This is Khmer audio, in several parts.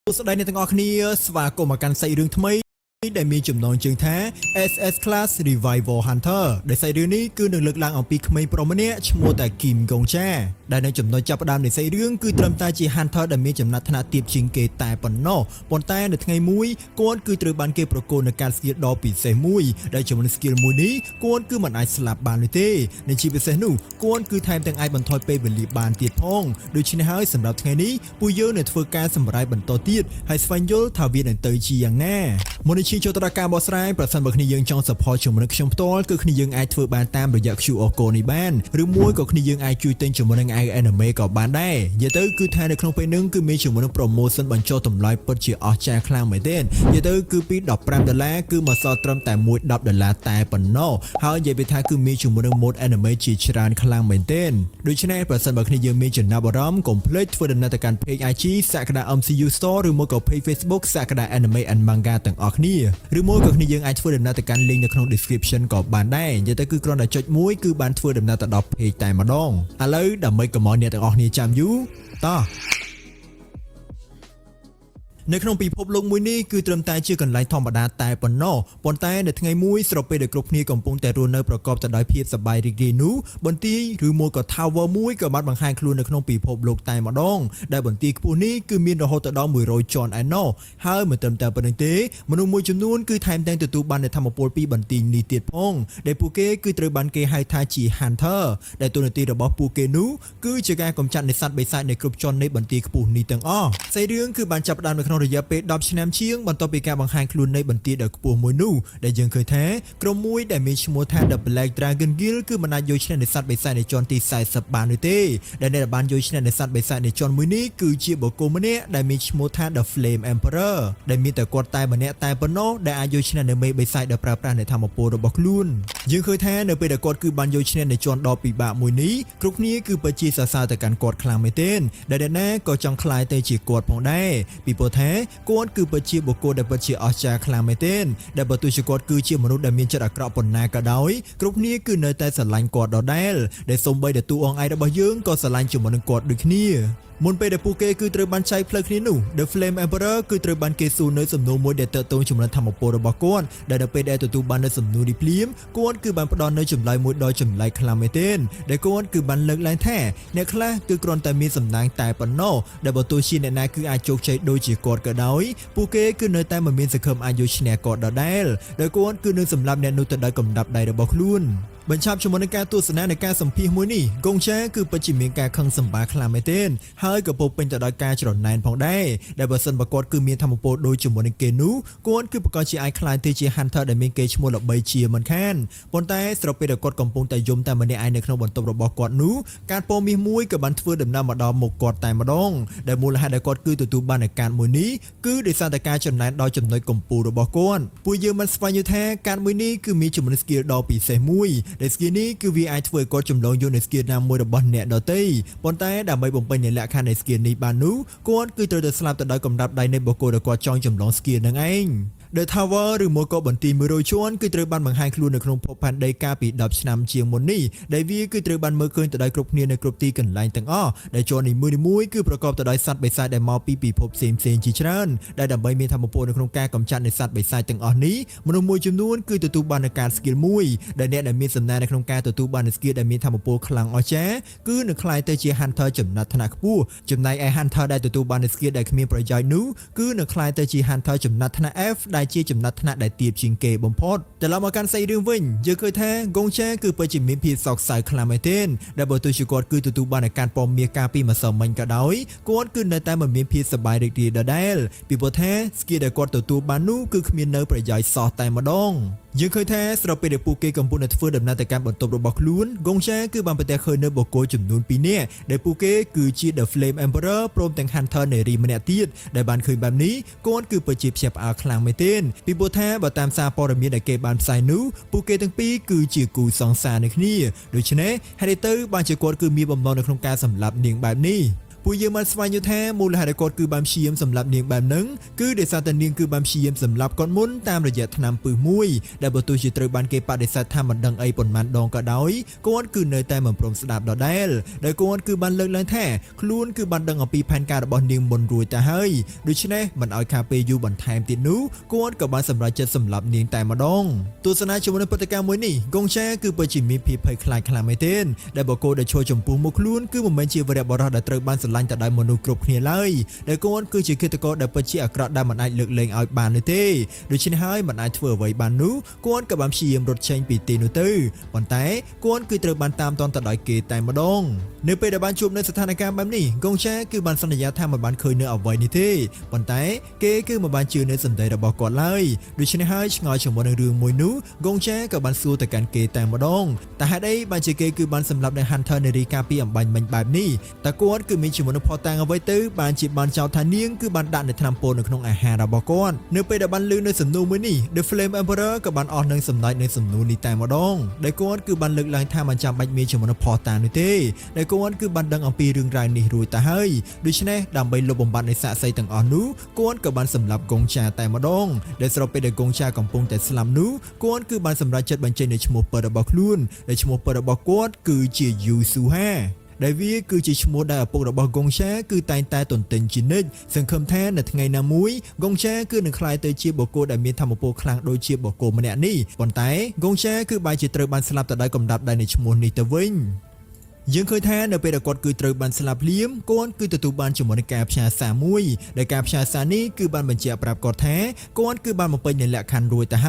សួស្តីអ្នកទាំងអស់គ្នាស្វាគមន៍មកកាន់សាច់រឿងថ្មីដែលមានចំណងជើងថា SS Class Revival Hunter ដែលសាច់រឿងនេះគឺនឹងលើកឡើងអំពីក្មេងប្រុសម្នាក់ឈ្មោះតែគីមកុងចាដែលនៅចំណុចចាប់ផ្ដើមនៃសាច់រឿងគឺត្រឹមតែជា Hunter ដែលមានចំណាត់ថ្នាក់ទាបជាងគេតែប៉ុណ្ណោះប៉ុន្តែនៅថ្ងៃមួយគាត់គឺត្រូវបានគេប្រគល់នៅការ skill ដ៏ពិសេសមួយដែលចំណុច skill មួយនេះគាត់គឺមិនអាចស្លាប់បាននោះទេនិងជាពិសេសនោះគាត់គឺថែមទាំងអាចបន្ថយពេលវេលាបានទៀតផងដូច្នេះហើយសម្រាប់ថ្ងៃនេះពួកយើងនឹងធ្វើការសម្រាយបន្តទៀតហើយស្វែងយល់ថាវានឹងទៅជាយ៉ាងណាមុននឹងឈានចូលទៅដល់ការបកស្រាយប្រសិនបើគ្នាយើងចង់ support ជាមួយនឹងខ្ញុំផ្ទាល់គឺគ្នាយើងអាចធ្វើបានតាមរយៈ QR code នេះបានឬមួយក៏គ្នាយើងអាចជួយទិញជាមួយនឹង anime ក៏បានដែរនិយាយទៅគឺថានៅក្នុងពេលនេះគឺមានជាមួយនឹង promotion បញ្ចុះតម្លៃពិតជាអស្ចារ្យខ្លាំងមែនទែននិយាយទៅគឺពី15ដុល្លារគឺមកសល់ត្រឹមតែមួយ10ដុល្លារតែប៉ុណ្ណោះហើយនិយាយពីថាគឺមានជាមួយនឹង mode anime ជាច្រើនខ្លាំងមែនទែនដូច្នេះប្រសិនបើគ្នាយើងមានចំណាប់អារម្មណ៍កុំភ្លេចធ្វើដំណើរទៅកាន់ page IG សក្តា MCU Store ឬមួយក៏ page Facebook សក្តា Anime and Manga ទាំងអស់គ្នាឬមួយក៏គ្នាយើងអាចធ្វើដំណើរទៅកាន់ link នៅក្នុង description ក៏បានដែរនិយាយទៅគឺគ្រាន់តែចុចមួយគឺបានធ្វើដំណើរទៅដល់ page តែម្ដងឥឡូវដើម្បីកុំឲ្យអ្នកទាំងអស់គ្នាចាំយូរតោះនៅក្នុងពិភពលោកមួយនេះគឺត្រឹមតែជាកន្លែងធម្មតាតែប៉ុណ្ណោះប៉ុន្តែនៅថ្ងៃមួយស្របពេលដែលគ្រប់គ្នាកំពុងតែរស់នៅប្រកបទៅដោយភាពសប្បាយរីករាយនោះបន្ទាយឬមួយក៏ tower មួយក៏បានបង្ហាញខ្លួននៅក្នុងពិភពលោកតែម្ដងដែលបន្ទាយខ្ពស់នេះគឺមានរហូតទៅដល់100ជាន់ឯណោះហើយមិនត្រឹមតែប៉ុណ្្នឹងទេមនុស្សមួយចំនួនគឺថែមទាំងទទួលបាននូវថាមពលពីបន្ទាយនេះទៀតផងដែលពួកគេគឺត្រូវបានគេហៅថាជា Hunter ដែលតួនាទីរបស់ពួកគេនោះគឺជាការកម្ចាត់នៃសត្វបិសាចនៅគ្រប់ជាន់នៃបន្ទាយខ្ពស់នេះទាំងអស់សាច់រឿងគឺបានចាប់ផ្ដើមនៅក្នុងរយៈពេល10ឆ្នាំជាងបន្ទាប់ពីការបង្ហាញខ្លួននៃបន្ទាយដ៏ខ្ពស់មួយនោះដែលយើងឃើញថាក្រុមមួយដែលមានឈ្មោះថា The Black Dragon Guild គឺមិនអាចយកឈ្នះនៃសត្វបិសាចនៃជាន់ទី40បាននោះទេដែលអ្នកដែលបានយកឈ្នះនៃសត្វបិសាចនៃជាន់មួយនេះគឺជាបុគ្គលម្នាក់ដែលមានឈ្មោះថា The Flame Emperor ដែលមានតែគាត់តែម្នាក់តែប៉ុណ្ណោះដែលអាចយកឈ្នះនៅមេបិសាចដោយប្រើប្រាស់នៃថាមពលរបស់ខ្លួនយើងឃើញថានៅពេលដែលគាត់គឺបានយកឈ្នះនៃជាន់ដ៏ពិបាកមួយនេះគ្រប់គ្នាគឺពិតជាសរសើរទៅកាន់គាត់ខ្លាំងមែនទែនដែលអ្នកណាក៏ចង់ក្លាយទៅជាគាត់ផងដែរពីព្រោះថាគាត់គឺពិតជាបុគ្គលដែលពិតជាអស្ចារ្យខ្លាំងមែនទែនដែលបើទោះជាគាត់គឺជាមនុស្សដែលមានចិត្តអាក្រក់ប៉ុណ្ណាក៏ដោយគ្រប់គ្នាគឺនៅតែស្រឡាញ់គាត់ដដែលដែលសូម្បីតែតួអង្គឯករបស់យើងក៏ស្រឡាញ់ជាមួយនឹងគាត់ដូចគ្នាមុនពេលដែលពួកគេគឺត្រូវបានចែកផ្លូវគ្នានោះ The Flame Emperor គឺត្រូវបានគេសួរនៅសំណួរមួយដែលទាក់ទងជាមួយនឹងថាមពលរបស់គាត់ដែលដល់ពេលដែលទទួលបាននៅសំណួរនេះភ្លាមគាត់គឺបានផ្ដល់នៅចម្លើយមួយដ៏ចម្លែកខ្លាំងមែនទែនដែលគាត់គឺបានលើកឡើងថាអ្នកខ្លះគឺគ្រាន់តែមានសំណាងតែប៉ុណ្ណោះដែលបើទោះជាអ្នកណាគឺអាចជោគជ័យដូចជាគាត់ក៏ដោយពួកគេគឺនៅតែមិនមានសង្ឃឹមអាចយកឈ្នះគាត់ដដែលដោយគាត់គឺនឹងសម្លាប់អ្នកនោះទៅដោយកំដាប់ដៃរបស់ខ្លួនបញ្ចប់ជាមួយនឹងការទស្សនានៃការសម្ភាសមួយនេះកងចាគឺពិតជាមានការខឹងសម្បាខ្លាំងមែនទែនហើយក៏ពោពេញទៅដោយការច្រណែនផងដែរដែលបើសិនបើគាត់គឺមានថាមពលដូចជាមួយនឹងគេនោះគាត់គឺប្រកាសជាអាចក្លាយទៅជា Hunter ដែលមានកេរ្តិ៍ឈ្មោះល្បីជាមិនខានប៉ុន្តែស្របពេលដែលគាត់កំពុងតែយំតែម្នាក់ឯងនៅក្នុងបន្ទប់របស់គាត់នោះការពណ៌មាសមួយក៏បានធ្វើដំណើរមកដល់មុខគាត់តែម្ដងដែលមូលហេតុដែលគាត់គឺទទួលបាននូវការមួយនេះគឺដោយសារតែការចំណែនដល់ចំណុចកម្ពូលរបស់គាត់ពួកយើងបានស្វែងយល់ថាការមួយនេះគឺមានចំនួន skill ដ៏ពិសេសមួយដែល skill នេះគឺវាអាចធ្វើឲ្យគាត់ចម្លងយកនៅ skill ណាមួយរបស់អ្នកដទៃប៉ុន្តែដើម្បីបំពេញនូវលក្ខខណ្ឌនៃ skill នេះបាននោះគាត់គឺត្រូវតែស្លាប់ទៅដោយកំដាប់ដៃនៃបុគ្គលដែលគាត់ចង់ចម្លង skill នឹងឯង The Tower ឬមួយក៏បន្ទាយ100ជាន់គឺត្រូវបានបង្ហាញខ្លួននៅក្នុងភពផែនដីកាលពី10ឆ្នាំជាងមុននេះដែលវាគឺត្រូវបានមើលឃើញទៅដោយគ្រប់គ្នានៅគ្រប់ទីកន្លែងទាំងអស់ដែលជាន់នីមួយៗគឺប្រកបទៅដោយសត្វបិសាចដែលមកពីពិភពផ្សេងៗជាច្រើនដែលដើម្បីមានថាមពលនៅក្នុងការកម្ចាត់នៃសត្វបិសាចទាំងអស់នេះមនុស្សមួយចំនួនគឺទទួលបាននូវការ skill មួយដែលអ្នកដែលមានសំណាងនៅក្នុងការទទួលបាននូវ skill ដែលមានថាមពលខ្លាំងអស្ចារ្យគឺនឹងក្លាយទៅជា Hunter ចំណាត់ថ្នាក់ខ្ពស់ចំណែកឯ Hunter ដែលទទួលបាននូវ skill ដែលគ្មានប្រយោជន៍នោះគឺនឹងក្លាយទៅជា Hunter ចំណាត់ថ្នាក់ F ដែលជាចំណាត់ថ្នាក់ដែលទាបជាងគេបំផុតត្រឡប់មកកាន់សាច់រឿងវិញយើងឃើញថាកងចាគឺពិតជាមានភាពសោកសៅខ្លាំងមែនទែនដែលបើទោះជាគាត់គឺទទួលបាននូវការពំមាសកាលពីម្សិលមិញក៏ដោយគាត់គឺនៅតែមិនមានភាពសប្បាយរីករាយដដែលពីព្រោះថា skill ដែលគាត់ទទួលបាននោះគឺគ្មាននៅប្រយោជន៍សោះតែម្ដងយើងឃើញថាស្របពេលដែលពួកគេកំពុងតែធ្វើដំណើរទៅកាន់បន្ទប់របស់ខ្លួនកងចាគឺបានប្រទះឃើញនៅបុគ្គលចំនួន2នាក់ដែលពួកគេគឺជា The Flame Emperor ព្រមទាំង Hunter នារីម្នាក់ទៀតដែលបានឃើញបែបនេះគាត់គឺពិតជាភ្ញាក់ផ្អើលខ្លាំងមែនទែនពីព្រោះថាបើតាមសារព័ត៌មានដែលគេបានផ្សាយនោះពួកគេទាំងពីរគឺជាគូសង្សារនឹងគ្នាដូច្នេះហេតុទៅបានជាគាត់គឺមានបំណងនៅក្នុងការសម្លាប់នាងបែបនេះ។ ពួកយើងបានស្វែងយល់ថាមូលហេតុដែលគាត់គឺបានព្យាយាមសម្លាប់នាងបែបហ្នឹងគឺដោយសារតែនាងគឺបានព្យាយាមសម្លាប់គាត់មុនតាមរយៈថ្នាំពឹសមួយដែលបើទោះជាត្រូវបានគេបដិសេធថាមិនដឹងអីប៉ុន្មានដងក៏ដោយគាត់គឺនៅតែមិនព្រមស្ដាប់ដដែលដោយគាត់គឺបានលើកឡើងថាខ្លួនគឺបានដឹងអំពីផែនការរបស់នាងមុនរួចទៅហើយដូច្នេះមិនឲ្យខាតពេលយូរបន្ថែមទៀតនោះគាត់ក៏បានសម្រេចចិត្តសម្លាប់នាងតែម្ដងទស្សនាជាមួយនឹងព្រឹត្តិការណ៍មួយនេះកងឆាគឺពិតជាមានភាពភ័យខ្លាចខ្លាំងមែនទែនដែលបុគ្គលដែលឈរចំពោះមុខខ្លួនគឺមិនមែនជាវីរបុរសដែលត្រូវបានស្រឡាញ់ទៅដោយមនុស្សគ្រប់គ្នាឡើយដែលគាត់គឺជាឃាតករដែលពិតជាអាក្រក់ដែលមិនអាចលើកលែងឲ្យបាននោះទេដូច្នេះហើយមិនអាចធ្វើអ្វីបាននោះគាត់ក៏បានព្យាយាមរត់ចេញពីទីនោះទៅប៉ុន្តែគាត់គឺត្រូវបានតាមទាន់ទៅដោយគេតែម្ដងនៅពេលដែលបានជួបនៅស្ថានភាពបែបនេះកងឆាគឺបានសន្យាថាមិនបានឃើញនៅអ្វីនេះទេប៉ុន្តែគេគឺមិនបានជឿនៅសម្ដីរបស់គាត់ឡើយដូច្នេះហើយឆ្ងល់ជាមួយនឹងរឿងមួយនោះកងឆាក៏បានសួរទៅកាន់គេតែម្ដងតែហេតុអីបានជាគេគឺបានសម្លាប់នៅ Hunter នារីកាពីអំបញ្ញមិញបែបនេះតើគាត់គឺមានជាមួយនឹងភស្តុតាងអ្វីទៅបានជាបានចោទថានាងគឺបានដាក់នៅថ្នាំពុលនៅក្នុងអាហាររបស់គាត់នៅពេលដែលបានឮនៅសំណួរមួយនេះ The Flame Emperor ក៏បានអស់នឹងសំណើចនៅសំណួរនេះតែម្ដងដែលគាត់គឺបានលើកឡើងថាមិនចាំបាច់មានជាមួយនឹងភស្តុតាងនោះទេដែលគាត់គឺបានដឹងអំពីរឿងរ៉ាវនេះរួចទៅហើយដូច្នេះដើម្បីលុបបំបាត់នៃសាក្សីទាំងអស់នោះគាត់ក៏បានសម្លាប់កងចាតែម្ដងដែលស្របពេលដែលកងចាកំពុងតែស្លាប់នោះគាត់គឺបានសម្រេចចិត្តបញ្ចេញនៅឈ្មោះពិតរបស់ខ្លួនដែលឈ្មោះពិតរបស់គាត់គឺជាយូស៊ូហាដែលវាគឺជាឈ្មោះដែលឪពុករបស់កុងឆាគឺតែងតែទន្ទិញជានិច្ចសង្ឃឹមថានៅថ្ងៃណាមួយកុងឆាគឺនឹងក្លាយទៅជាបុគ្គលដែលមានថាមពលខ្លាំងដូចជាបុគ្គលម្នាក់នេះប៉ុន្តែកុងឆាគឺបែរជាត្រូវបានស្លាប់ទៅដោយកំដាប់ដៃនៃឈ្មោះនេះទៅវិញយើងឃើញថានៅពេលដែលគាត់គឺត្រូវបានស្លាប់ភ្លាមគាត់គឺទទួលបានជាមួយនឹងការផ្ញើសារមួយដែលការផ្ញើសារនេះគឺបានបញ្ជាក់ប្រាប់គាត់ថាគាត់គឺបានបំពេញនូវលក្ខខណ្ឌរួចទៅហើ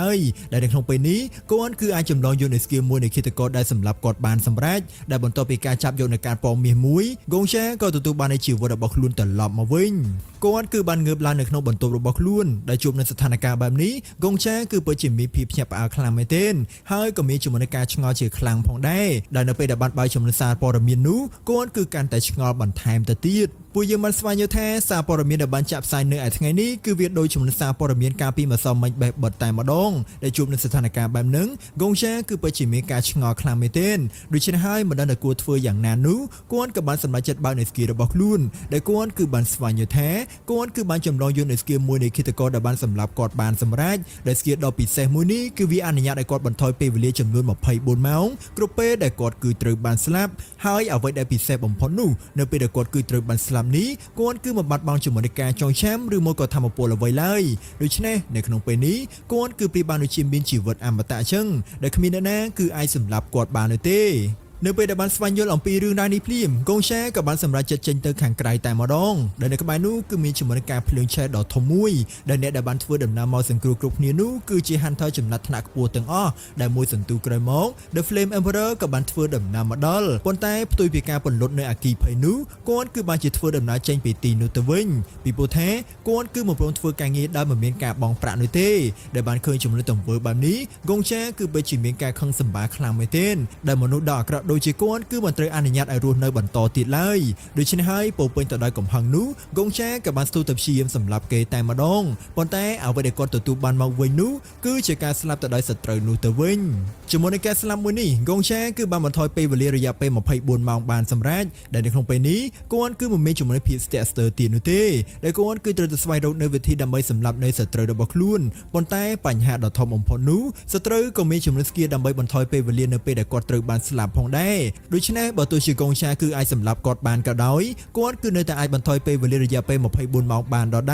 យដែលនៅក្នុងពេលនេះគាត់គឺអាចចម្លងយកនៅ skill មួយនៃឃាតករដែលសម្លាប់គាត់បានសម្រេចដែលបន្ទាប់ពីការចាប់យកនៅការពងមាសមួយកងឆាក៏ទទួលបាននូវជីវិតរបស់ខ្លួនត្រឡប់មកវិញគាត់គឺបានងើបឡើងនៅក្នុងបន្ទប់របស់ខ្លួនដែលជួបនឹងស្ថានភាពបែបនេះកងឆាគឺពិតជាមានភាពភ្ញាក់ផ្អើលខ្លាំងមែនទែនហើយក៏មានជាមួយនឹងការឆ្ងល់ជាខ្លាំងផងដែរដែលនៅពេលដែលបានបើកជំនឿសារព័ត៌មាននោះគាត់គឺកាន់តែឆ្ងល់បន្ថែមទៅទៀតពួកយើងបានស្វែងយល់ថាសារព័ត៌មានដែលបានចាក់ផ្សាយនៅឯថ្ងៃនេះគឺវាដូចជំនឿសារព័ត៌មានកាលពីម្សិលមិញបេះបិទតែម្ដងដែលជួបនឹងស្ថានភាពបែបហ្នឹងកងឆាគឺពិតជាមានការឆ្ងល់ខ្លាំងមែនទែនដូច្នេះហើយមិនដឹងតែគួរធ្វើយ៉ាងណានោះគាត់ក៏បានសម្រេចចិត្តបើកនៅ skill របស់ខ្លួនដែលគាត់គឺបានស្វែងយល់ថាគាត់គឺបានចម្លងយកនៅ skill មួយនៃឃាតករដែលបានសម្លាប់គាត់បានសម្រេចដែល skill ដ៏ពិសេសមួយនេះគឺវាអនុញ្ញាតឲ្យគាត់បន្ថយពេលវេលាចំនួន24ម៉ោងគ្រប់ពេលដែលគាត់គឺត្រូវបានស្លាប់ហើយអ្វីដែលពិសេសបំផុតនោះនៅពេលដែលគាត់គឺត្រូវបានស្លាប់នេះគាត់គឺមិនបាត់បង់ជាមួយនឹងការចងចាំឬមកក៏ថាមពលអ្វីឡើយដូច្នេះនៅក្នុងពេលនេះគាត់គឺប្រៀបបានដូចជាមានជីវិតអមតៈចឹងដែលគ្មានអ្នកណាគឺអាចសម្លាប់គាត់បាននោះទេនៅពេលដែលបានស្វែងយល់អំពីរឿងរ៉ាវនេះភ្លាមកងឆាក៏បានសម្រេចចិត្តចេញទៅខាងក្រៅតែម្ដងដែលនៅក្បែរនោះគឺមានជាមួយនឹងការភ្លើងឆេះដ៏ធំមួយដែលអ្នកដែលបានធ្វើដំណើរមកសង្គ្រោះគ្រប់គ្នានោះគឺជា Hunter ចំណាត់ថ្នាក់ខ្ពស់ទាំងអស់ដែលមួយសន្ទុះក្រោយមក The Flame Emperor ក៏បានធ្វើដំណើរមកដល់ប៉ុន្តែផ្ទុយពីការពន្លត់នៅអគីភ័យនោះគាត់គឺបានជាធ្វើដំណើរចេញពីទីនោះទៅវិញពីព្រោះថាគាត់គឺមិនព្រមធ្វើការងារដោយមិនមានការបង់ប្រាក់នោះទេដែលបានឃើញចំនួនទង្វើបែបនេះកងឆាគឺពិតជាមានការខឹងសម្បារខ្លាំងមែនទែនដែលមនុស្សដ៏អាក្រក់ដូចជាគាត់គឺមិនត្រូវអនុញ្ញាតឲ្យរស់នៅបន្តទៀតឡើយដូច្នេះហើយពោពេញទៅដោយកំហឹងនោះកងឆាក៏បានស្ទុះទៅព្យាយាមសម្លាប់គេតែម្ដងប៉ុន្តែអ្វីដែលគាត់ទទួលបានមកវិញនោះគឺជាការស្លាប់ទៅដោយសត្រូវនោះទៅវិញជាមួយនឹងការស្លាប់មួយនេះកងឆាគឺបានបន្ថយពេលវេលារយៈពេល24ម៉ោងបានសម្រេចដែលនៅក្នុងពេលនេះគាត់គឺមិនមានជំនឿភាពស្ទាក់ស្ទើរទៀតនោះទេដែលគាត់គឺត្រូវទៅស្វែងរកនៅវិធីដើម្បីសម្លាប់នៅសត្រូវរបស់ខ្លួនប៉ុន្តែបញ្ហាដ៏ធំបំផុតនោះសត្រូវក៏មានជំនឿ skill ដើម្បីបន្ថយពេលវេលានៅពេលដែលគាត់ត្រូវបានស្លាប់ផងដែរដូច្នេះបើទោះជាកងឆាគឺអាចសម្លាប់គាត់បានក៏ដោយគាត់គឺនៅតែអាចបន្ថយពេលវេលារយៈពេល24ម៉ោងបានដដែ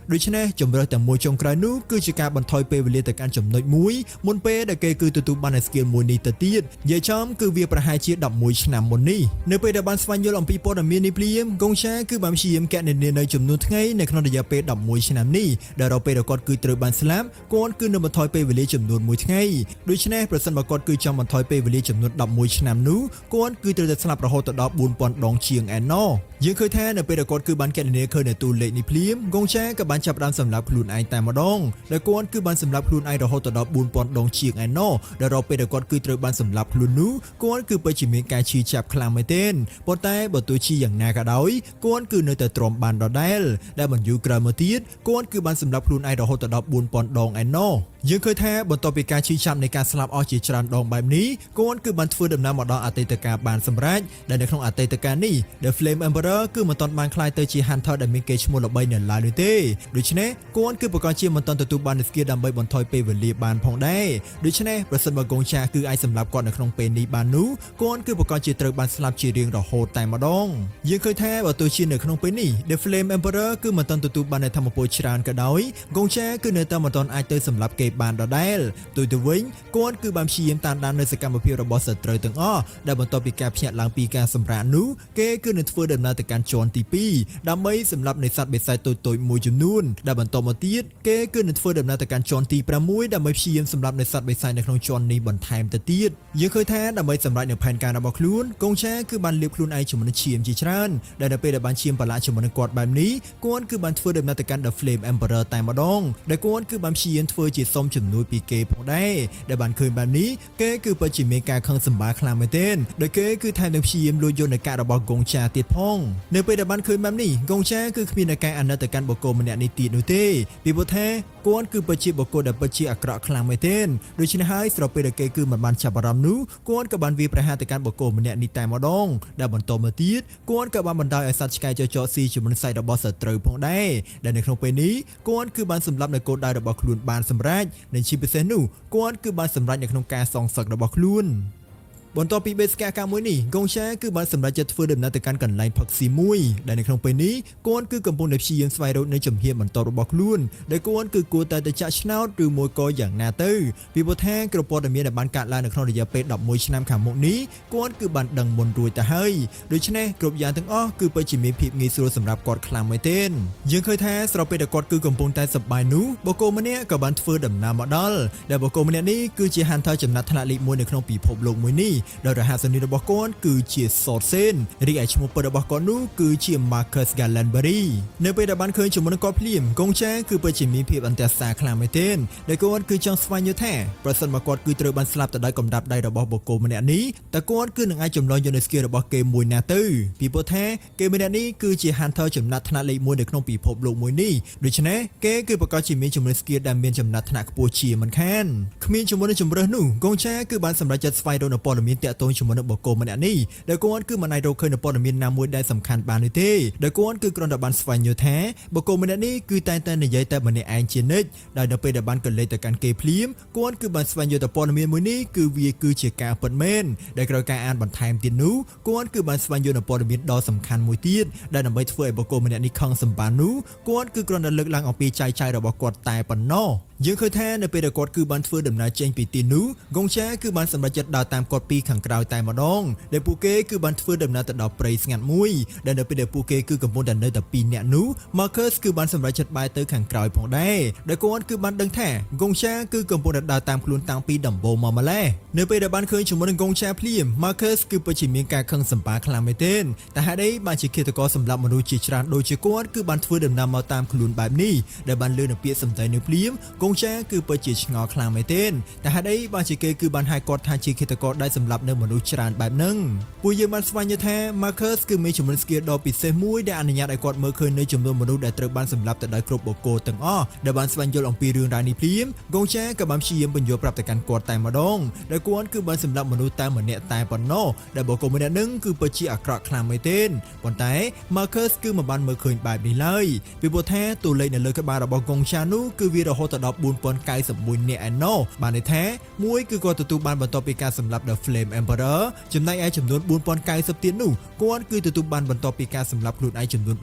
លដូច្នេះជំរើសតែមួយចុងក្រោយនោះគឺជាការបន្ថយពេលវេលាទៅកាន់ចំណុចមួយមុនពេលដែលគេគឺទទួលបាននូវ skill មួយនេះទៅទៀតនិយាយចំគឺវាប្រហែលជា11ឆ្នាំមុននេះនៅពេលដែលបានស្វែងយល់អំពីព័ត៌មាននេះភ្លាមកងឆាគឺបានព្យាយាមកណនានៅចំនួនថ្ងៃនៅក្នុងរយៈពេល11ឆ្នាំនេះដែលដល់ពេលដែលគាត់គឺត្រូវបានស្លាប់គាត់គឺនឹងបន្ថយពេលវេលាចំនួន1ថ្ងៃដូច្នេះប្រសិនបើគាត់គឺចង់បន្ថយពេលវេលាចំនួន11ឆ្នាំនោះគាត់គឺត្រូវតែស្លាប់រហូតដល់4000ដងជាងឯណោះយើងឃើញថានៅពេលដែលគាត់គឺបានកណនាឃើញនៅតួលេខនេះភ្លាមកងឆាក៏បានចាប់ផ្ដើមសម្លាប់ខ្លួនឯងតែម្ដងដែលគាត់គឺបានសម្លាប់ខ្លួនឯងរហូតដល់4000ដងជាងឯណោះដែលដល់ពេលដែលគាត់គឺត្រូវបានសម្លាប់ខ្លួននោះគាត់គឺពិតជាមានការឈឺចាប់ខ្លាំងមែនទែនប៉ុន្តែបើទោះជាយ៉ាងណាក៏ដោយគាត់គឺនៅតែទ្រាំបានដដែលដែលមិនយូរក្រោយមកទៀតគាត់គឺបានសម្លាប់ខ្លួនឯងរហូតដល់4000ដងឯណោះយើងឃើញថាបន្ទាប់ពីការឈឺចាប់នៃការស្លាប់អស់ជាច្រើនដងបែបនេះគាត់គឺបានធ្វើដំណើរមកដល់អតីតកាលបានសម្រេចដែលនៅក្នុងអតីតកាលនេះ The Flame Emperor Emperor គឺមិនទាន់បានក្លាយទៅជា Hunter ដែលមានកេរ្តិ៍ឈ្មោះល្បីនៅឡើយនោះទេដូច្នេះគាត់គឺប្រកាសជាមិនទាន់ទទួលបាននូវ skill ដើម្បីបន្ថយពេលវេលាបានផងដែរដូច្នេះប្រសិនបើកងចាគឺអាចសម្លាប់គាត់នៅក្នុងពេលនេះបាននោះគាត់គឺប្រកាសជាត្រូវបានស្លាប់ជារៀងរហូតតែម្ដងយើងឃើញថាបើទោះជានៅក្នុងពេលនេះ The Flame Emperor គឺមិនទាន់ទទួលបាននូវថាមពលច្រើនក៏ដោយកងចាគឺនៅតែមិនទាន់អាចទៅសម្លាប់គេបានដដែលផ្ទុយទៅវិញគាត់គឺបានព្យាយាមតាមដាននៅសកម្មភាពរបស់សត្រូវទាំងអស់ដែលបន្ទាប់ពីការភ្ញាក់ឡើងពីការសម្រាកនោះគេគឺនឹងធ្វើដំណើរទៅកាន់ជាន់ទី2ដើម្បីសម្លាប់នៃសត្វបិសាចតូចៗមួយចំនួនដែលបន្តមកទៀតគេគឺនឹងធ្វើដំណើរទៅកាន់ជាន់ទី6ដើម្បីព្យាយាមសម្លាប់នៃសត្វបិសាចនៅក្នុងជាន់នេះបន្ថែមទៅទៀតយើងឃើញថាដើម្បីសម្រេចនៅផែនការរបស់ខ្លួនកងឆាគឺបានលាបខ្លួនឯងជាមួយនឹងឈាមជាច្រើនដែលនៅពេលដែលបានឈាមប្រឡាក់ជាមួយនឹងគាត់បែបនេះគាត់គឺបានធ្វើដំណើរទៅកាន់ The Flame Emperor តែម្ដងដែលគាត់គឺបានព្យាយាមធ្វើជាសុំជំនួយពីគេផងដែរដែលបានឃើញបែបនេះគេគឺពិតជាមានការខឹងសម្បារខ្លាំងមែនទែនដោយគេគឺថែមទាំងព្យាយាមលួចយកនៅកាក់របស់កងចាទៀតផងនៅពេលដែលបានឃើញបែបនេះកងចាគឺគ្មាននៅការអាណិតទៅកាន់បុគ្គលម្នាក់នេះទៀតនោះទេពីព្រោះថាគាត់គឺពិតជាបុគ្គលដែលពិតជាអាក្រក់ខ្លាំងមែនទែនដូច្នេះហើយស្របពេលដែលគេគឺមិនបានចាប់អារម្មណ៍នោះគាត់ក៏បានវាយប្រហារទៅកាន់បុគ្គលម្នាក់នេះតែម្ដងដែលបន្តមកទៀតគាត់ក៏បានបណ្ដោយឲ្យសត្វឆ្កែចចកស៊ីជាមួយនឹងសាច់របស់សត្រូវផងដែរដែលនៅក្នុងពេលនេះគាត់គឺបានសម្លាប់នៅគោលដៅរបស់ខ្លួនបានសម្រេចនិងជាពិសេសនោះគាត់គឺបានសម្រេចនៅក្នុងការសងសឹករបស់ខ្លួនបន្ទាប់ពីបេសកកម្មមួយនេះកងឆាគឺបានសម្រេចចិត្តធ្វើដំណើរទៅកាន់កន្លែងផឹកស៊ីមួយដែលនៅក្នុងពេលនេះគាត់គឺកំពុងតែព្យាយាមស្វែងរកនៅជំហានបន្តរបស់ខ្លួនដែលគាត់គឺគួរតែទៅចាក់ឆ្នោតឬមួយក៏យ៉ាងណាទៅពីព្រោះថាគ្រប់ព័ត៌មានដែលបានកាត់ឡើងនៅក្នុងរយៈពេល11ឆ្នាំខាងមុខនេះគាត់គឺបានដឹងមុនរួចទៅហើយដូច្នេះគ្រប់យ៉ាងទាំងអស់គឺពិតជាមានភាពងាយស្រួលសម្រាប់គាត់ខ្លាំងមែនទែនយើងឃើញថាស្របពេលដែលគាត់គឺកំពុងតែសប្បាយនោះបុគ្គលម្នាក់ក៏បានធ្វើដំណើរមកដល់ដែលបុគ្គលម្នាក់នេះគឺជា Hunter ចំណាត់ថ្នាក់លេខ1នៅក្នុងពិភពលោកមួយនេះដោយរហស្សនាមរបស់គាត់គឺជា Sword Sen រីឯឈ្មោះពិតរបស់គាត់នោះគឺជា Marcus Gallenberry នៅពេលដែលបានឃើញជាមួយនឹងគាត់ភ្លាមកងចាគឺពិតជាមានភាពអន្ទះសារខ្លាំងមែនទែនដែលគាត់គឺចង់ស្វែងយល់ថាប្រសិនបើគាត់គឺត្រូវបានស្លាប់ទៅដោយកំដាប់ដៃរបស់បុគ្គលម្នាក់នេះតើគាត់គឺនឹងអាចចម្លងយកនៅ skill របស់គេមួយណាទៅពីព្រោះថាគេម្នាក់នេះគឺជា Hunter ចំណាត់ថ្នាក់លេខ1នៅក្នុងពិភពលោកមួយនេះដូច្នេះគេគឺប្រកាសជាមានជំនឿ skill ដែលមានចំណាត់ថ្នាក់ខ្ពស់ជាមិនខានគ្មានជាមួយនឹងជំរើសនោះកងឆាគឺបានសម្រេចចិត្តស្វែងរកនៅព័ត៌មានទាក់ទងជាមួយនឹងបុគ្គលម្នាក់នេះដែលគាត់គឺមិនអាចរកឃើញនៅព័ត៌មានណាមួយដែលសំខាន់បាននោះទេដែលគាត់គឺគ្រាន់តែបានស្វែងយល់ថាបុគ្គលម្នាក់នេះគឺតែងតែនិយាយតែម្នាក់ឯងជានិច្ចដោយនៅពេលដែលបានកលេចទៅកាន់គេភ្លាមគាត់គឺបានស្វែងយល់ទៅព័ត៌មានមួយនេះគឺវាគឺជាការពិតមែនដែលក្រោយការអានបន្ថែមទៀតនោះគាត់គឺបានស្វែងយល់នៅព័ត៌មានដ៏សំខាន់មួយទៀតដែលដើម្បីធ្វើឲ្យបុគ្គលម្នាក់នេះខឹងសម្បានោះគាត់គឺគ្រាន់តែលើកឡើងអំពីចៃចៅរបស់គាត់តែប៉ុណ្ណោះយើងឃើញថានៅពេលដែលគាត់គឺបានធ្វើដំណើរចេញពីទីនោះកងចាគឺបានសម្រេចចិត្តដើរតាមគាត់ពីខាងក្រោយតែម្ដងដែលពួកគេគឺបានធ្វើដំណើរទៅដល់ព្រៃស្ងាត់មួយដែលនៅពេលដែលពួកគេគឺកំពុងតែនៅតែពីរនាក់នោះ Marcus គឺបានសម្រេចចិត្តបែរទៅខាងក្រោយផងដែរដែលគាត់គឺបានដឹងថាកងចាគឺកំពុងតែដើរតាមខ្លួនតាំងពីដំបូងមកម្ល៉េះនៅពេលដែលបានឃើញជាមួយនឹងកងចាភ្លាម Marcus គឺពិតជាមានការខឹងសម្បាខ្លាំងមែនទែនតែហេតុអីបានជាឃាតករសម្លាប់មនុស្សជាច្រើនដូចជាគាត់គឺបានធ្វើដំណើរមកតាមខ្លួនបែបនេះដែលបានលើនៅពាក្យសម្ដីនៅភ្លាមកងចាគឺពិតជាឆ្ងល់ខ្លាំងមែនទែនតែហេតុអីបានជាគេគឺបានហៅគាត់ថាជាឃាតករដែលសម្លាប់នៅមនុស្សច្រើនបែបហ្នឹងពួកយើងបានស្វែងយល់ថា Marcus គឺមានជំនាញ skill ដ៏ពិសេសមួយដែលអនុញ្ញាតឲ្យគាត់មើលឃើញនៅចំនួនមនុស្សដែលត្រូវបានសម្លាប់ទៅដោយគ្រប់បុគ្គលទាំងអស់ដែលបានស្វែងយល់អំពីរឿងរ៉ាវនេះភ្លាមកងចាក៏បានព្យាយាមពន្យល់ប្រាប់ទៅកាន់គាត់តែម្ដងដែលគាត់គឺបានសម្លាប់មនុស្សតែម្នាក់តែប៉ុណ្ណោះដែលបុគ្គលម្នាក់នឹងគឺពិតជាអាក្រក់ខ្លាំងមែនទែនប៉ុន្តែ Marcus គឺមិនបានមើលឃើញបែបនេះឡើយពីព្រោះថាតួលេខនៅលើក្បាលរបស់កងចានោះគឺវារហូតដល់4091នាក់ឯណោះបានន័យថាមួយគឺគាត់ទទួលបានបន្ទាប់ពីការសម្លាប់ The Flame Emperor ចំណែកឯចំនួន4090ទៀតនោះគាត់គឺទទួលបានបន្ទាប់ពីការសម្លាប់ខ្លួនឯងចំនួន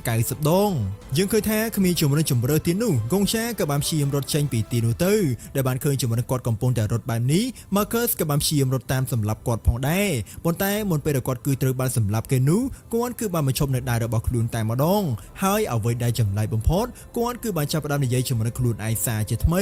4090ដងយើងឃើញថាគ្មានជំរឿនជំរើទៀតនោះកងឆាក៏បានព្យាយាមរត់ចេញពីទីនោះទៅដែលបានឃើញជំរឿនគាត់កំពុងតែរត់បែបនេះ Marcus ក៏បានព្យាយាមរត់តាមសម្លាប់គាត់ផងដែរប៉ុន្តែមុនពេលដែលគាត់គឺត្រូវបានសម្លាប់គេនោះគាត់គឺបានបញ្ឈប់នៅដៃរបស់ខ្លួនតែម្ដងហើយអ្វីដែលចម្លែកបំផុតគាត់គឺបានចាប់ផ្ដើមនិយាយជាមួយនឹងខ្លួនឯងសារជាថ្មី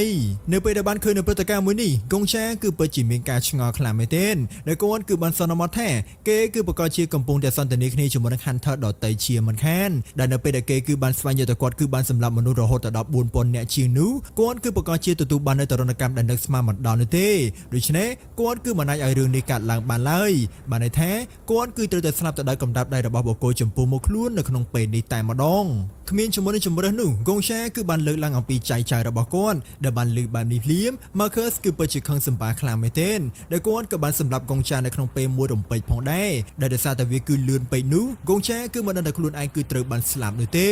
នៅពេលដែលបានឃើញនៅព្រឹត្តិការណ៍មួយនេះកងឆាគឺពិតជាមានការឆ្ងល់ខ្លាំងមែនទែនដែលគាត់គឺបានសន្មតថាគេគឺប្រកាសជាកំពុងតែសន្ទនាគ្នាជាមួយនឹង Hunter ដតីជាមិនខានដែលនៅពេលដែលគេគឺបានស្វែងយល់ថាគាត់គឺបានសម្លាប់មនុស្សរហូតដល់4000នាក់ជាងនោះគាត់គឺប្រកាសជាទទួលបាននៅទរណកម្មដែលនឹកស្មានមិនដល់នោះទេដូច្នេះគាត់គឺមិនអាចឲ្យរឿងនេះកើតឡើងបានឡើយបានន័យថាគាត់គឺត្រូវតែស្លាប់ទៅដោយកំដាប់ដៃរបស់បុគ្គលចំពោះមុខខ្លួននៅក្នុងពេលនេះតែម្ដងគ្មានជាមួយនឹងជំរើសនោះកងឆាគឺបានលើកឡើងអំពីចៃចៅរបស់គាត់ដែលបានលើកបែបនេះភ្លាម Marcus គឺពិតជាខឹងសម្បាខ្លាំងមែនទែនដែលគាត់ក៏បានសម្ សម្លាប់កងចានៅក្នុងពេលមួយរំពេចផងដែរដែលដោយសារតែវាគឺលឿនពេកនោះកងចាគឺមិនដឹងថាខ្លួនឯងគឺត្រូវបានស្លាប់នោះទេ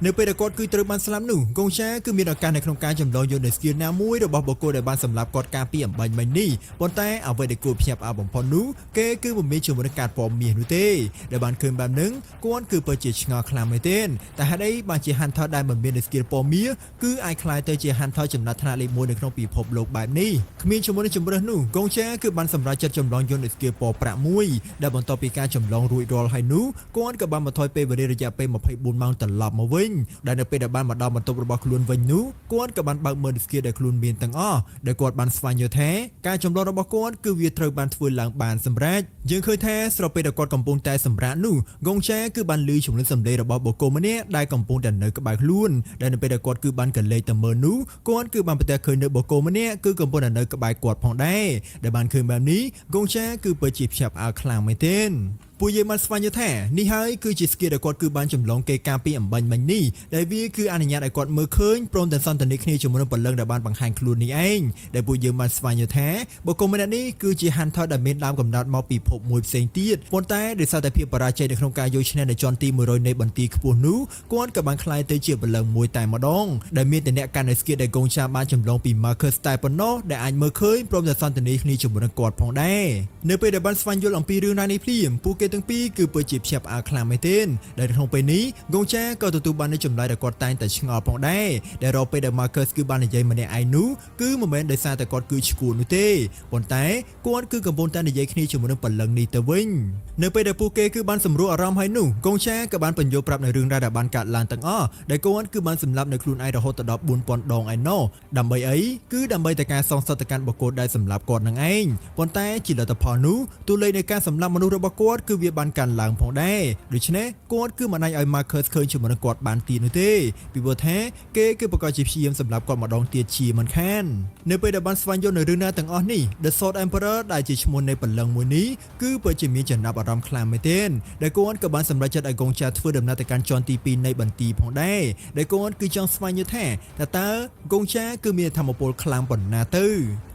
នៅពេលដែលគាត់គឺត្រូវបានស្លាប់នោះកងចាគឺមានឱកាសនៅក្នុងការចម្លងយកនៅ skill ណាមួយរបស់បុគ្គលដែលបានសម្លាប់គាត់កាលពីអម្បាញ់មិញនេះប៉ុន្តែអ្វីដែលគួរភ្ញាក់ផ្អើលបំផុតនោះគេគឺមិនមានជាមួយនឹងការពណ៌មាសនោះទេដែលបានឃើញបែបហ្នឹងគាត់គឺពិតជាឆ្ងល់ខ្លាំងមែនទែនតែហេតុអីបានជា Hunter ដែលមិនមាន skill ពណ៌មាសគឺអាចក្លាយទៅជា Hunter ចំណាត់ថ្នាក់លេខ1នៅក្នុងពិភពលោកបែបនេះគ្មានជាមួយនឹងជំរើសនោះកងចាគឺបានសម្រេចចិត្តចម្លងយន្ត skill ពណ៌ប្រាក់មួយដែលបន្ទាប់ពីការចម្លងរួចរាល់ហើយនោះគាត់ក៏បានបន្ថយពេលវេលារយៈពេល24ម៉ោងត្រឡប់មកវិញដែលនៅពេលដែលបានមកដល់បន្ទប់របស់ខ្លួនវិញនោះគាត់ក៏បានបើកមើល skill ដែលខ្លួនមានទាំងអស់ដែលគាត់បានស្វែងយល់ថាការចម្លងរបស់គាត់គឺវាត្រូវបានធ្វើឡើងបានសម្រេចយើងឃើញថាស្របពេលដែលគាត់កំពុងតែសម្រាកនោះកងចាគឺបានឮជំនឿសម្លេងរបស់បុគ្គលម្នាក់ដែលកំពុងតែនៅក្បែរខ្លួនដែលនៅពេលដែលគាត់គឺបានកលេចទៅមើលនោះគាត់គឺបានប្រទះឃើញនៅបុគ្គលម្នាក់គឺកំពុងតែនៅក្បែរគាត់ផងដែរដែលបានឃើញបែបនេះកងចាគឺពិតជាភ្ញាក់ផ្អើលខ្លាំងមែនទែនពួកយើងបានស្វែងយល់ថានេះហើយគឺជា skill ដែលគាត់គឺបានចម្លងគេការពីអម្បាញ់មិញនេះដែលវាគឺអនុញ្ញាតឲ្យគាត់មើលឃើញព្រមទាំងសន្ទនាគ្នាជាមួយនឹងព្រលឹងដែលបានបង្ហាញខ្លួននេះឯងដែលពួកយើងបានស្វែងយល់ថាបុគ្គលម្នាក់នេះគឺជា Hunter ដែលមានដើមកំណើតមកពីភពមួយផ្សេងទៀតប៉ុន្តែដោយសារតែភាពបរាជ័យនៅក្នុងការយកឈ្នះនៅជាន់ទី100នៃបន្ទាយខ្ពស់នោះគាត់ក៏បានក្លាយទៅជាព្រលឹងមួយតែម្ដងដែលមានតែអ្នកកាន់នៅ skill ដែលកងចាបានចម្លងពី Marcus តែប៉ុណ្ណោះដែលអាចមើលឃើញព្រមទាំងសន្ទនាគ្នាជាមួយនឹងគាត់ផងដែរនៅពេលដែលបានស្វែងយល់អំពីរឿងរ៉ាវនេះភ្លាមពួកគេទាំងពីរគឺពិតជាភ្ញាក់ផ្អើលខ្លាំងមែនទែនដែលក្នុងពេលនេះកងចាក៏ទទួលបាននូវចម្លើយដែលគាត់តែងតែឆ្ងល់ផងដែរដែលរាល់ពេលដែល Marcus គឺបាននិយាយម្នាក់ឯងនោះគឺមិនមែនដោយសារតែគាត់គឺឈួលនោះទេប៉ុន្តែគាត់គឺកំពុងតែនិយាយគ្នាជាមួយនឹងព្រលឹងនេះទៅវិញនៅពេលដែលពួកគេគឺបានសម្រួលអារម្មណ៍ហើយនោះកងចាក៏បានបញ្យល់ប្រាប់នៅរឿងរ៉ាវដែលបានកើតឡើងទាំងអស់ដែលគាត់គឺបានសម្លាប់នៅខ្លួនឯងរហូតដល់4000ដងឯណោះដើម្បីអីគឺដើម្បីតែការសងសឹកទៅកាន់បុគ្គលដែលសម្លាប់គាត់នឹងឯងប៉ុន្តែជាលទ្ធផលនោះតួលេខនៃការសម្លាប់មនុស្សរបស់គាត់គឺវាបានកើនឡើងផងដែរដូច្នេះគាត់គឺមិនអាចឲ្យ Marcus ឃើញជាមួយនឹងគាត់បានទៀតនោះទេពីព្រោះថាគេគឺប្រកាសជាព្យាយាមសម្លាប់គាត់ម្ដងទៀតជាមិនខាននៅពេលដែលបានស្វែងយល់នៅរឿងណាទាំងអស់នេះ The Sword Emperor ដែលជាឈ្មោះនៃព្រលឹងមួយនេះគឺពិតជាមានចំណាប់អារម្មណ៍ខ្លាំងមែនទែនដែលគាត់ក៏បានសម្រេចចិត្តឲ្យកងចាធ្វើដំណើរទៅកាន់ជាន់ទី2នៃបន្ទាយផងដែរដែលគាត់គឺចង់ស្វែងយល់ថាតើតើកងចាគឺមានថាមពលខ្លាំងប៉ុណ្ណាទៅ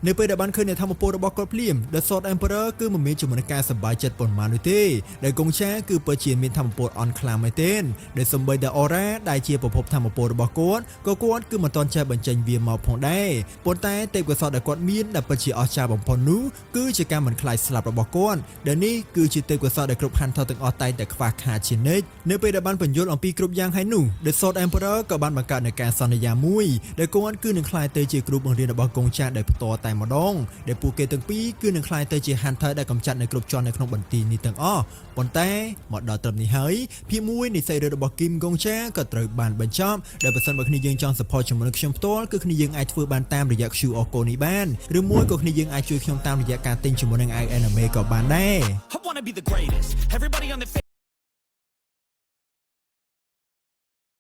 នៅពេលដែលបានឃើញនៅថាមពលរបស់គាត់ភ្លាម The Sword Emperor គឺមិនមានជាមួយនឹងការសប្បាយចិត្តប៉ុន្មាននោះទេដែលកងចាគឺពិតជាមានថាមពលអន់ខ្លាំងមែនទែនដែលសំបីតែ Aura ដែលជាប្រភពថាមពលរបស់គាត់ក៏គាត់គឺមិនទាន់ចេះបញ្ចេញវាមកផងដែរប៉ុន្តែទេពកោសល្យដែលគាត់មានដែលពិតជាអស្ចារ្យបំផុតនោះគឺជាការមិនខ្លាចស្លាប់របស់គាត់ដែលនេះគឺជាទេពកោសល្យដែលគ្រប់ Hunter ទាំងអស់តែងតែខ្វះខាតជានិច្ចនៅពេលដែលបានបញ្យល់អំពីគ្រប់យ៉ាងហើយនោះ The Sword Emperor ក៏បានបង្កើតនូវការសន្យាមួយដែលគាត់គឺនឹងក្លាយទៅជាគ្រូបង្រៀនរបស់កងចាដោយផ្ទាល់តែម្ដងដែលពួកគេទាំងពីរគឺនឹងក្លាយទៅជា Hunter ដែលកម្ចាត់នៅគ្រប់ជាន់នៅក្នុងបន្ទាយនេះទាំងអស់ប៉ុន្តែមកដល់ត្រឹមនេះហើយភាគមួយនៃសាច់រឿងរបស់គីមកងចាក៏ត្រូវបានបញ្ចប់ដែលបើសិនបើគ្នាយើងចង់ support ជាមួយនឹងខ្ញុំផ្ទាល់គឺគ្នាយើងអាចធ្វើបានតាមរយៈ QR code នេះបានឬមួយក៏គ្នាយើងអាចជួយខ្ញុំតាមរយៈការទិញជាមួយនឹង anime ក៏បានដែរ I wanna be the greatest. Everybody on the